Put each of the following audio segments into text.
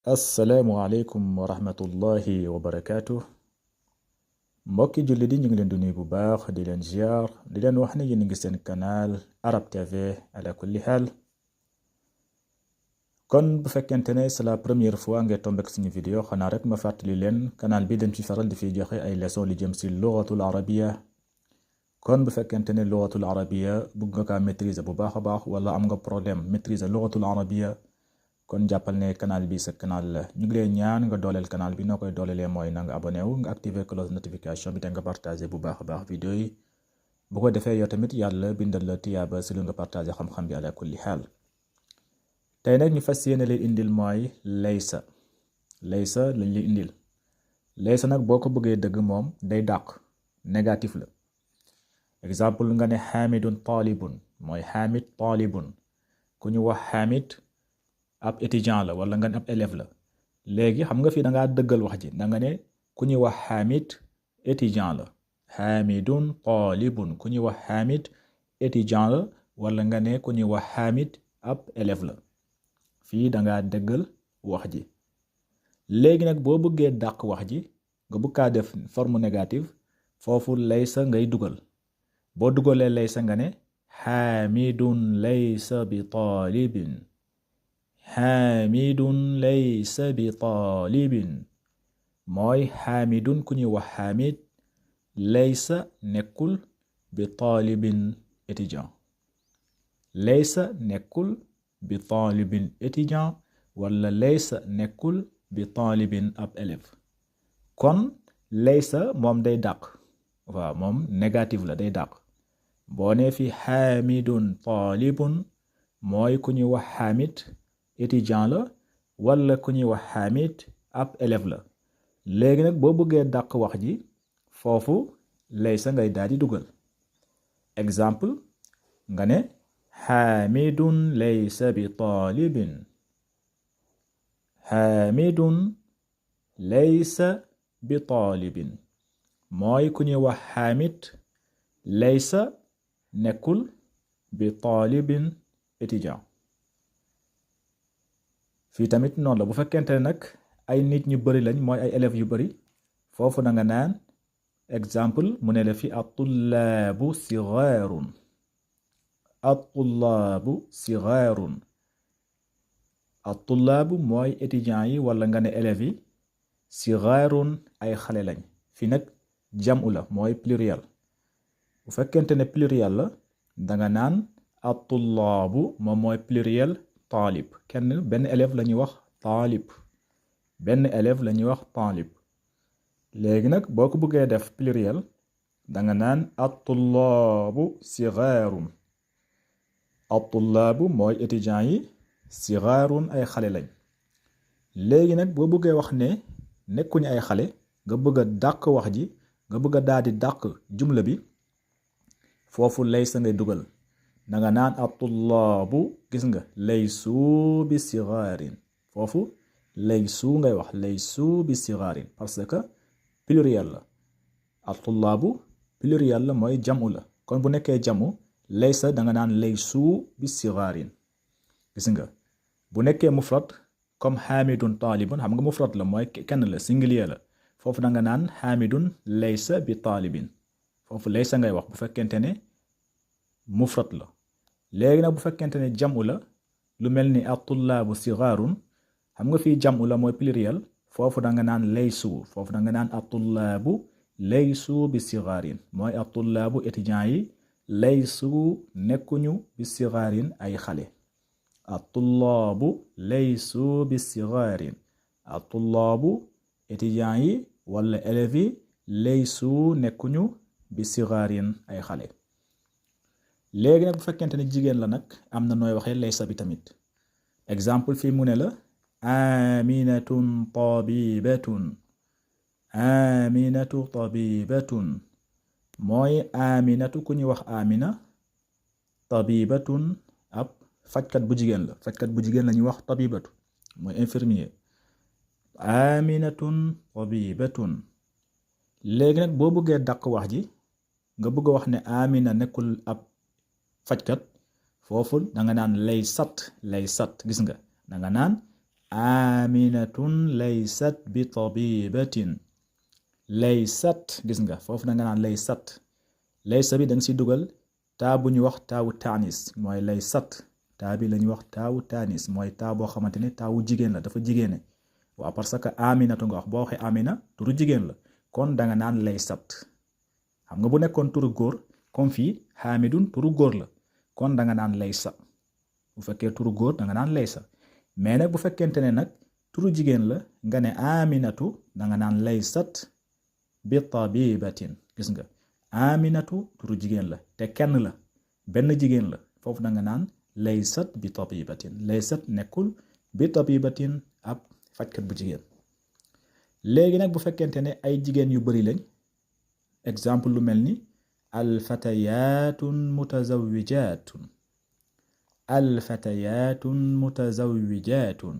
assalaamu aleykum wa rahmatullahi wa barakaatu. mbokki julli di ñu ngi leen di nuyu bu baax di leen ziar di leen wax ne yéen a ngi seen canal Arab TV ala kulli xaal. kon bu fekkente ne c'est la première fois nga tombek suñu vidéo xanaa rek ma fàttali leen canal bi dañ ci faral di fiy joxe ay leçon li jëm si lugatul arabiya. kon bu fekkente ne lugatul arabiya bëgg nga kaa maîtriser bu baax a baax wala am nga problème maîtriser lugatul arabiya, kon jàppal ne canal bi sa canal la. ñu ngi lay ñaan nga dooleel canal bi. noo koy doolelee mooy na nga abonné wu nga activer cloche notification bi te nga partagé bu baax a baax vidéo yi. bu ko defee yow tamit yàlla bindal la tiyaaba si lu nga partagé xam-xam bi ala kulli xaal. tey nag ñu fas yéene leen indil mooy laysa. laysa lañ li indil. laysa nag boo ko bëggee dëgg moom day dàq, négatif la. exemple nga ne xaamidun taalibun mooy xaamid taalibun. ku ñu wax xaamid ab étudiant la wala nga ne ab élève la. léegi xam nga fii da ngaa dëggal wax ji da nga ne ku ñuy wax xaamid étudiant la. xaamidun taalibun ku ñuy wax xaamid étudiant la wala nga ne ku ñuy wax xaamid ab élève la. fii da ngaa dëggal wax ji. léegi nag boo bëggee dàq wax ji nga bëgg kaa def forme négative, foofu laysa ngay dugal. boo dugalee laysa nga ne xaamidun laysa bi taalibin. xaamidun laysa bi taalibin mooy xaamidun ku ñuy wax xaamid laysa nekkul bi taalibin étudiant. laysa nekkul bi taalibin étudiant wala laysa nekkul bi taalibin ab élève. kon laysa moom day dàq, waaw moom négatif la day dàq. boo nee fi xaamidun taalibun mooy ku ñuy wax xaamid étudiant la wala ku ñuy wax xaamid ab élève la. léegi nag boo bëggee dàq wax ji foofu laysa ngay daal di dugal. exemple nga ne xaamidun laysa bi taalibin. xaamidun laysa bi taalibin mooy ku ñuy wax xaamid laysa nekkul bi taalibin étudiant. fii tamit noonu la bu fekkente ne nag ay nit ñu bari lañ mooy ay élèves yu bari, foofu na nga naan exemple mu ne la fi at-tullaabu sigaarun. at-tullaabu sigaarun. at-tullaabu mooy étudiants yi wala nga ne élèves yi. sigaarun ay xale lañ. fii nag jamu la mooy pluriel. bu fekkente ne pluriel la danga naan at-tullaabu moom mooy pluriel taalib. kenn benn élève la ñuy wax taalib. benn élève la ñuy wax taalib. léegi nag boo ko bëggee def pluriel danga naan at-tullaabu sigaarun. at-tullaabu mooy étudiants yi. sigaarun ay xale lañ. léegi nag boo bëggee wax ne nekkuñu ay xale nga bëgg a dàq wax ji nga bëgg a daal di dàq jumla bi, foofu laysa ngay dugal. danga naan at-tullaabu gis nga laysu bi sigaarin. foofu laysu ngay wax laysu bi sigaarin parce que pluriel la. at-tullaabu pluriel la mooy jamu la. kon bu nekkee jamu laysa danga naan laysu bi sigaarin. gis nga bu nekkee mufrad comme xaamidun taalibun xam nga mufrad la mooy kenn la singulier la. foofu danga naan xaamidun laysa bi taalibin. foofu laysa ngay wax bu fekkente ne mufrad la. léegi nag bu fekkente ne jamu la lu mel ni at-tullaabu sigaarun xam nga fii jamu la mooy pluriel, foofu danga naan laysu. foofu danga naan at-tullaabu laysu bi sigaarin mooy at-tullaabu étudiants yi laysu nekkuñu bi sigaarin ay xale. at-tullaabu laysu bi sigaarin. at-tullaabu étudiants yi wala élèves yi laysu nekkuñu bi sigaarin ay xale. léegi nag bu fekkente ne jigéen la nag am na nooy waxee laysa bi tamit. exemple fii mu ne la aminatun tabibatun. aminatu tabibatun mooy aminatu ku ñuy wax amina. tabibatun ab fajkat bu jigéen la. fajkat bu jigéen la ñuy wax tabibatu mooy infirmier. aminatun tabibatun. léegi nag boo bëggee dàq wax ji nga bëgg a wax ne amina nekkul ab fajkat, foofu danga naan laysat. laysat gis nga danga naan aminatun laysat bi tabibatin laysat gis nga foofu da nga naan laysat laysa bi da nga si dugal taa bu ñu wax taawu taanis mooy laysat taa bi la ñuy wax taawu taanis mooy taa boo xamante ne taawu jigéen la dafa jigéene waaw parce que aminatu nga wax boo waxee amina turu jigéen la kon da nga naan laysat xam nga bu nekkoon turu góor comme fii hamidun turu góor la kon da nga naan laysa bu fekkee turu góor da nga naan laysa mais nag bu fekkente ne nag turu jigéen la nga ne aminatu da nga naan laysat bi tabibatin gis nga aminatu turu jigéen la te kenn la benn jigéen la foofu da nga naan laysat bi tabibatin laysat nekkul bi tabibatin ab fajkat bu jigéen léegi nag bu fekkente ne ay jigéen yu bari lañ exemple lu mel ni alfatayatun mutazawijatun alfatayatun mutazawijatun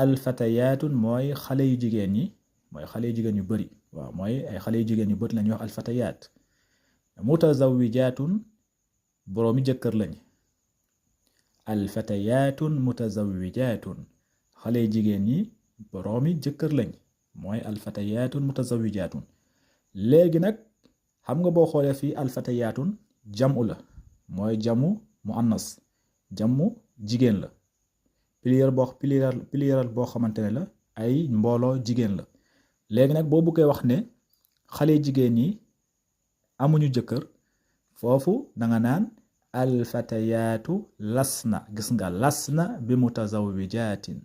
alfatayatun mooy xale yu jigéen ñi mooy xale yu jigéen yu bari waaw mooy ay xale yu jigéen yu bari lañuy wax alfatayat mutazawijatun boroomi jëkkër lañ alfatayatun mutazawijatun xale yu jigéen ñi boroomi jëkkër lañ mooy alfatayatun mutazawijatun léegi nag xam nga boo xoolee fii alfatayatun jamu la mooy jamu muannas jamu jigéen la pluriel boo xamante ne la ay mbooloo jigéen la léegi nag boo bëggee wax ne xale jigéen ñi amuñu jëkkër foofu danga naan alfatayatu lasna gis nga lasna bi mutazawijatin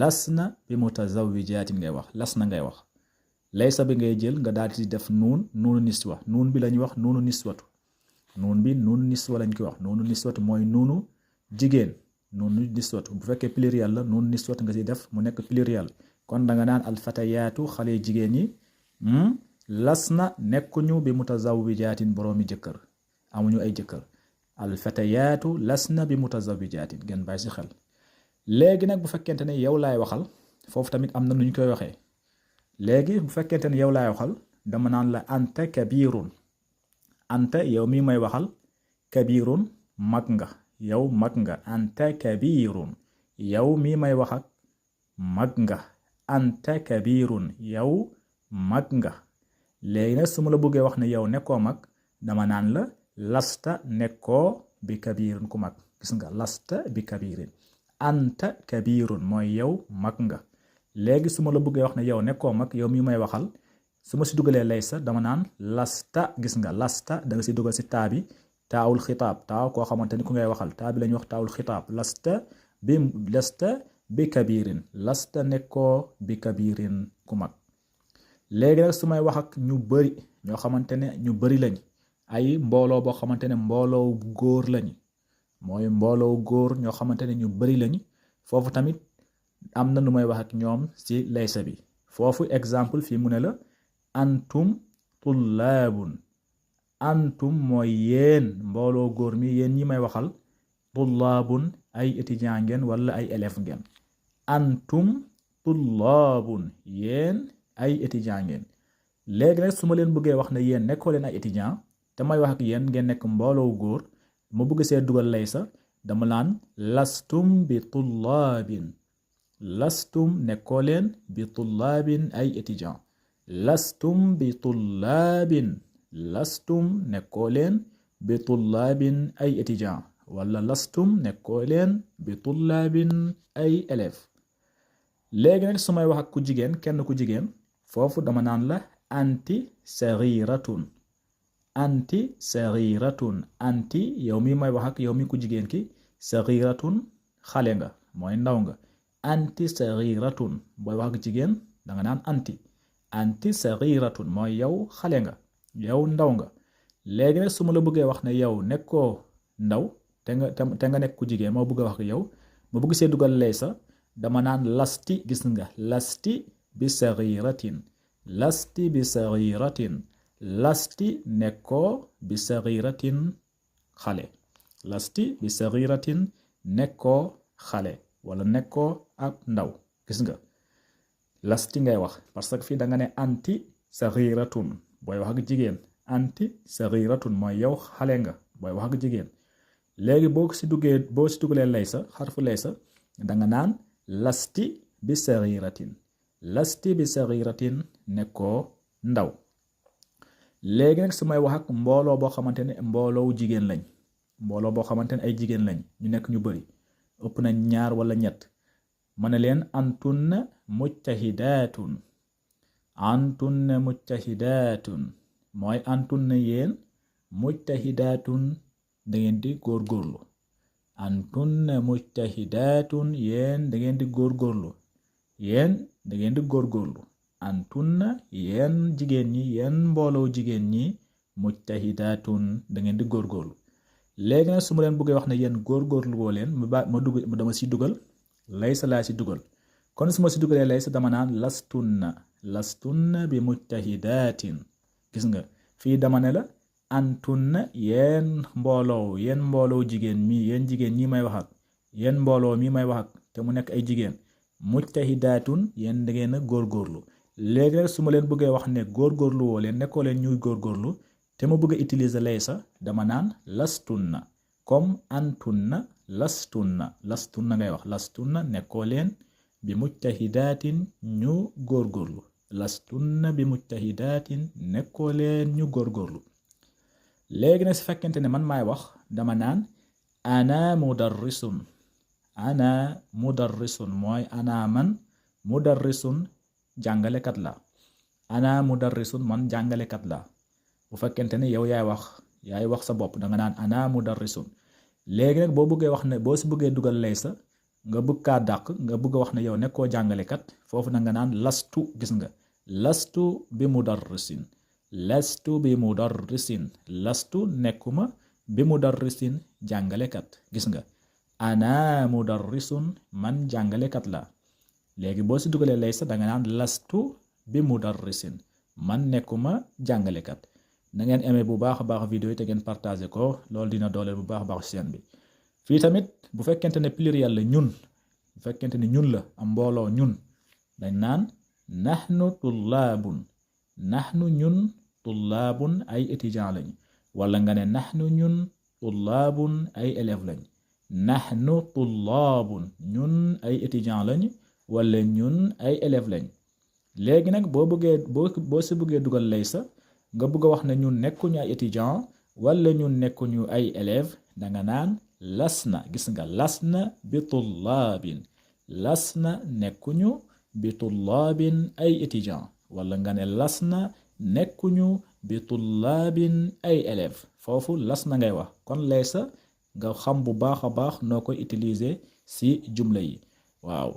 lasna bi mutazawijatin ngay wax lasna ngay wax laysa bi ngay jël nga daal di def nuunu niswa nuun bi lañuy wax nuunu niswatu nuun bi nuunu niswa lañ koy wax nuunu niswatu mooy nuunu jigéen nuunu niswatu bu fekkee pluriel la nuunu niswatu nga si def mu nekk pluriel kon da nga naan alfatayaatu xale jigéen ñi lasna nekkuñu bi mutazawijaatin boroomi jëkkër amuñu ay jëkkër alfatayaatu lasna bi mutazawijaatin ngeen bàyyi si xel léegi nag bu fekkente ne yow laay waxal foofu tamit am na nu ñu koy waxee léegi bu fekkente ne yow laay waxal dama naan la anta kabirun anta yow mii may waxal kabirun mag nga yow mag nga anta kabirun yow mii may wax ak mag nga anta kabirun yow mag nga léegi nag su ma la bëggee wax ne yow nekkoo mag dama naan la lasta nekkoo bi kabirin ku mag gis nga lasta bi kabirin anta kabirun mooy yow mag nga léegi su ma la bëggee wax ne yow nekkoo mag yow mii may waxal su ma si dugalee laysa dama naan lasta gis nga lasta da nga si dugal si taa bi taawul xitaab taaw koo xamante ni ku ngay waxal taa bi la ñuy wax taawul xitaab lasta bi kabirin lasta nekkoo bi kabirin ku mag léegi nag su may wax ak ñu bari ñoo xamante ne ñu bari lañ ay mbooloo boo xamante ne mbooloo góor lañ mooy mbooloo góor ñoo xamante ne ñu bari lañ foofu tamit am na nu may wax ak ñoom ci laysa bi foofu exemple fii mu ne la antum tullaabun antum mooy yéen mbooloo góor mi yéen ñi may waxal tullaabun ay étudiant ngeen wala ay élève ngeen antum tullaabun yéen ay étudiant ngeen léegi nag su ma leen bëggee wax ne yéen nekkoo leen ay étudiant te may wax ak yéen ngeen nekk mbooloo góor ma bëgg see dugal laysa dama naan lastum bi tullaabin lastum nekkoo leen bi tullaabin ay étudiant lastum bi tullaabin lastum nekkoo leen bi tullaabin ay étudiant wala lastum nekkoo leen bi tullaabin ay élève léegi nag su may wax ak ku jigéen kenn ku jigéen foofu dama naan la anti sagiratun anti sagiratun anti yow mi may wax ak yow mi ku jigéen ki sagiratun xale nga mooy ndaw nga anti sagiratun booy wax ak jigéen danga naan anti sagiratun mooy yow xale nga yow ndaw nga léegi nag su ma la bëggee wax ne yow nekkoo ndaw te nga nekk ku jigéen moo bëgg a wax ak yow ma bëgg see dugal laysa dama naan lasti gis nga lasti bi sagiratin lasti bi sagiratin lasti nekkoo bi sagiratin xale lasti bi sagiratin nekkoo xale wala nekkoo ab ndaw gis nga lasti ngay wax parce que fii da nga ne anti sagiratun booy wax ak jigéen anti sagiratun mooy yow xale nga booy wax ak jigéen léegi boo si dugalee laysa xarfu laysa da nga naan lasti bi saghiratin lasti bi saghiratin nekkoo ndaw. léegi nag su may wax ak mbooloo boo xamante ne mbooloowu jigéen lañ, mbooloo boo xamante ne ay jigéen lañ ñu nekk ñu bari ëpp na 2 wala 3, ma ne leen antunna mujtahidaatun. antunna mujtahidaatun mooy antunna yéen mujtahidaatun da ngeen di góorgóorlu. antunna mujtahidaatun yéen da ngeen di góorgóorlu. yéen da ngeen di góorgóorlu. antunna yéen jigéen ñi, yéen mbooloo jigéen ñi, mujtahidaatun da ngeen di góorgóorlu. léegi nag su ma leen bëggee wax ne yéen góorgóorlu woo leen ma dugg dama si dugal laysa laa si dugal. kon su ma si dugalee laysa dama naan lastunna bi mujtahidaatin. gis nga fii dama ne la antunna yéen mbooloo jigéen mi, yéen jigéen ñi may wax ak, yéen mbooloo mi may wax ak te mu nekk ay jigéen, mujtahidaatun yéen da ngeen a góorgóorlu. léegi nag su ma leen bëggee wax ne góorgóorlu woo leen, nekkoo leen ñuy góorgóorlu te ma bëgg a utiliser laysa dama naan lastunna. comme antunna lastunna ngay wax, lastunna nekkoo leen bi mujtahidaatin ñu góorgóorlu. lastunna bi mujtahidaatin nekkoo leen ñu góorgóorlu. léegi nag su fekkente ne man maay wax dama naan ana mudarrisun. ana mudarrisun mooy ana man mudarrisun jàngalekat la. ana mudarrisun man jàngalekat la. bu fekkente ne yow yaay wax sa bopp danga naan ana mudarrisun. léegi nag boo bëggee wax ne boo si bëggee dugal laysa nga bëgg kaa dàq, nga bëgg a wax ne yow nekkoo jàngalekat, foofu na nga naan lastu. gis nga lastu bi mudarrisin. lastu bi mudarrisin. lastu nekkuma bi mudarrisin jàngalekat. gis nga ana mudarrisun man jàngalekat la. léegi boo si dugalee laysa danga naan lastu bi mudarrisin man nekkuma jàngalekat. na ngeen aimé bu baax a baax vidéo yi te ngeen partagé ko, loolu dina dooleel bu baax a baax chaîne bi. fii tamit bu fekkente ne pluriel la ñun, bu fekkente ne ñun la am mbooloo ñun, dañ naan nahnu tullaabun. nahnu ñun tullaabun ay étudiant lañ, wala nga ne nahnu ñun tullaabun ay élève lañ. nahnu tullaabun ñun ay étudiant lañ, wala ñun ay élève lañ. léegi nag boo si bëggee dugal laysa nga bëgg a wax ne ñun nekkuñu ay étudiant wala ñun nekkuñu ay élève danga naan lasna. gis nga lasna bi tullaabin. lasna nekkuñu bi tullaabin ay étudiant, wala nga ne lasna nekkuñu bi tullaabin ay élève. foofu lasna ngay wax. kon laysa nga xam bu baax a baax noo koy utiliser si jumla yi. waaw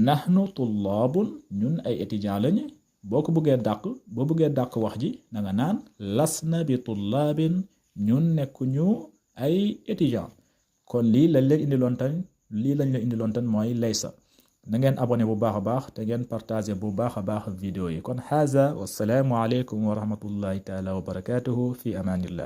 nahnu tullaabun ñun ay étudiant lañu. boo ko bëggee dàq wax ji da nga naan lasna bi tullaabin ñun nekkuñu ay étudiant. kon lii lañ leen indiloon tan mooy laysa. na ngeen abonné bu baax a baax te ngeen partagé bu baax a baax vidéo yi. kon haza wassalaamu aleykum wa rahmatullahi taala wa barakatuhu fi amanillah.